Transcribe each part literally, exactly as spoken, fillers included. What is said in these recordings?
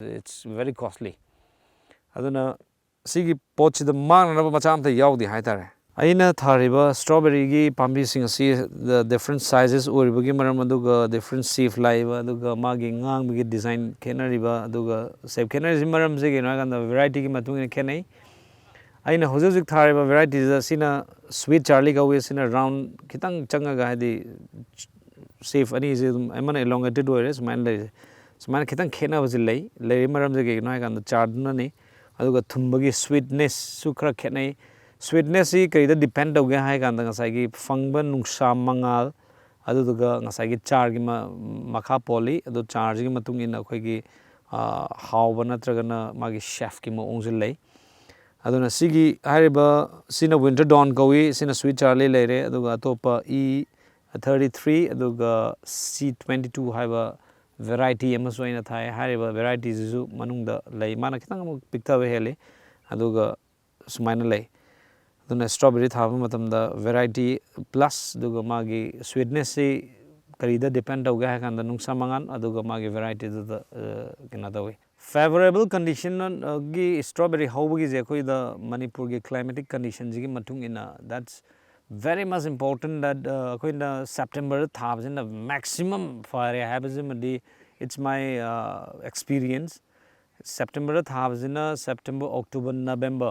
It's very costly. ꯑꯗꯨꯅ ꯁꯤꯒꯤ ꯄꯣꯠꯁꯤꯗ ꯃꯥꯡꯅꯅꯕ ꯃꯆꯥ ꯑꯝꯇ ꯌꯥꯎꯗꯦ ꯍꯥꯏꯇꯥꯔꯦ꯫ ꯑꯩꯅ ꯊꯥꯔꯤꯕ strawberryꯒꯤ ꯄꯥꯝꯕꯤꯁꯤꯡ ꯑꯁꯤ the different sizes ꯑꯣꯏꯔꯤꯕꯒꯤ ꯃꯔꯝ, ꯑꯗꯨꯒ different shape ꯂꯥꯛꯏꯕ, ꯑꯗꯨꯒ ꯃꯥꯒꯤ ꯉꯥꯡꯕꯒꯤ design ꯈꯦꯠꯅꯔꯤꯕ, ꯑꯗꯨꯒ shape ꯈꯦꯠꯅꯔꯤꯁꯤ ꯃꯔꯝꯁꯦ ꯀꯩꯅꯣ ꯍꯥꯏꯀꯥꯟꯗ varietyꯒꯤ ꯃꯇꯨꯡ ꯏꯟꯅ ꯈꯦꯠꯅꯩ꯫ ꯑꯩꯅ ꯍꯧꯖꯤꯛ ꯍꯧꯖꯤꯛ ꯊꯥꯔꯤꯕ varietyꯁꯤꯗ ꯁꯤꯅ sweet Charlie ꯀꯧꯏ꯫ ꯁꯤꯅ round ꯈꯤꯇꯪ ꯆꯪꯉꯒ, ꯍꯥꯏꯗꯤ shape ꯑꯅꯤꯁꯦ ꯑꯗꯨꯝ ꯑꯃꯅ elongated ꯑꯣꯏꯔꯦ, ꯁꯨꯃꯥꯏꯅ ꯂꯩꯔꯦ꯫ ꯁꯨꯃꯥꯏꯅ ꯈꯤꯇꯪ ꯈꯦꯠꯅꯕꯁꯦ ꯂꯩ꯫ ꯂꯩꯔꯤꯕ ꯃꯔꯝꯁꯦ ꯀꯩꯒꯤꯅꯣ ꯍꯥꯏꯀꯥꯟꯗ ꯆꯥꯔꯗꯨꯅꯅꯤ꯫ ꯑꯗꯨꯒ ꯊꯨꯝꯕꯒꯤ sweetnessꯁꯨ ꯈꯔ ꯈꯦꯠꯅꯩ꯫ Sweetnessꯁꯤ ꯀꯔꯤꯗ depend ꯇꯧꯒꯦ ꯍꯥꯏ ꯀꯥꯟꯗ ꯉꯁꯥꯏꯒꯤ ꯐꯪꯕ ꯅꯨꯡꯁꯥ ꯃꯉꯥꯜ, ꯑꯗꯨꯗꯨꯒ ꯉꯁꯥꯏꯒꯤ ꯆꯥꯔꯒꯤ ꯃ-, ꯃꯈꯥ ꯄꯣꯜꯂꯤ꯫ ꯑꯗꯣ ꯆꯥꯔꯁꯤꯒꯤ ꯃꯇꯨꯡ ꯏꯟꯅ ꯑꯩꯈꯣꯏꯒꯤ, ꯑ, ꯍꯥꯎꯕ ꯅꯠꯇ꯭ꯔꯒꯅ ꯃꯥꯒꯤ shapeꯀꯤ ꯃꯑꯣꯡꯁꯦ ꯂꯩ꯫ ꯑꯗꯨꯅ ꯁꯤꯒꯤ ꯍꯥꯏꯔꯤꯕ ꯁꯤꯅ winter dawn ꯀꯧꯏ, ꯁꯤꯅ sweet Charlie ꯂꯩꯔꯦ, ꯑꯗꯨꯒ ꯑꯇꯣꯞꯄ E thirty three ꯑꯗꯨꯒ C twenty two ꯍꯥꯏꯕ variety ꯑꯃꯁꯨ ꯑꯩꯅ ꯊꯥꯏ꯫ ꯍꯥꯏꯔꯤꯕ varietyꯁꯤꯁꯨ ꯃꯅꯨꯡꯗ ꯂꯩ꯫ ꯃꯥꯅ ꯈꯤꯇꯪ ꯑꯃꯨꯛ ꯄꯤꯛꯊꯕ ꯍꯦꯜꯂꯤ꯫ ꯑꯗꯨꯒ ꯁꯨꯃꯥꯏꯅ ꯂꯩ꯫ ꯑꯗꯨꯅ strawberry ꯊꯥꯕ ꯃꯇꯝꯗ variety plus ꯑꯗꯨꯒ ꯃꯥꯒꯤ sweetnessꯁꯤ ꯀꯔꯤꯗ depend ꯇꯧꯒꯦ ꯍꯥꯏ ꯀꯥꯟꯗ ꯅꯨꯡꯁꯥ ꯃꯉꯥꯜ ꯑꯗꯨꯒ ꯃꯥꯒꯤ varietyꯗꯨꯗ, ꯑ, ꯀꯩꯅꯣ ꯇꯧꯏ꯫ Favourable conditionꯒꯤ strawberry ꯍꯧꯕꯒꯤꯁꯦ ꯑꯩꯈꯣꯏꯗ ꯃꯅꯤꯄꯨꯔꯒꯤ climatic conditionꯁꯤꯒꯤ ꯃꯇꯨꯡ ꯏꯟꯅ, that's very much important that, ꯑ, ꯑꯩꯈꯣꯏꯅ Septemberꯗ ꯊꯥꯕꯁꯤꯅ maximum ꯐꯔꯦ ꯍꯥꯏꯕꯁꯤꯃꯗꯤ it's my, ꯑ, experience꯫ Septemberꯗ ꯊꯥꯕꯁꯤꯅ September, October, November,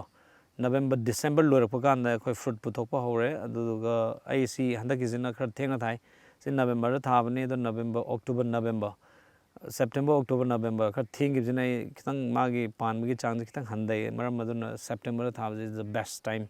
November, December ꯂꯣꯏꯔꯛꯄ ꯀꯥꯟꯗ ꯑꯩꯈꯣꯏ fruit ꯄꯨꯊꯣꯛꯄ ꯍꯧꯔꯦ꯫ ꯑꯗꯨꯗꯨꯒ ꯑꯩ ꯁꯤ ꯍꯟꯗꯛꯀꯤꯁꯤꯅ ꯈꯔ ꯊꯦꯡꯅ ꯊꯥꯏ꯫ ꯁꯤ Novemberꯗ ꯊꯥꯕꯅꯤ, ꯑꯗꯣ November, October, November, September, October, November ꯈꯔ ꯊꯦꯡꯈꯤꯕꯁꯤꯅ ꯑꯩ ꯈꯤꯇꯪ ꯃꯥꯒꯤ ꯄꯥꯟꯕꯒꯤ ꯆꯥꯡꯁꯦ ꯈꯤꯇꯪ ꯍꯟꯊꯩ꯫ ꯃꯔꯝ ꯑꯗꯨꯅ Septemberꯗ ꯊꯥꯕꯁꯤ is the best time꯫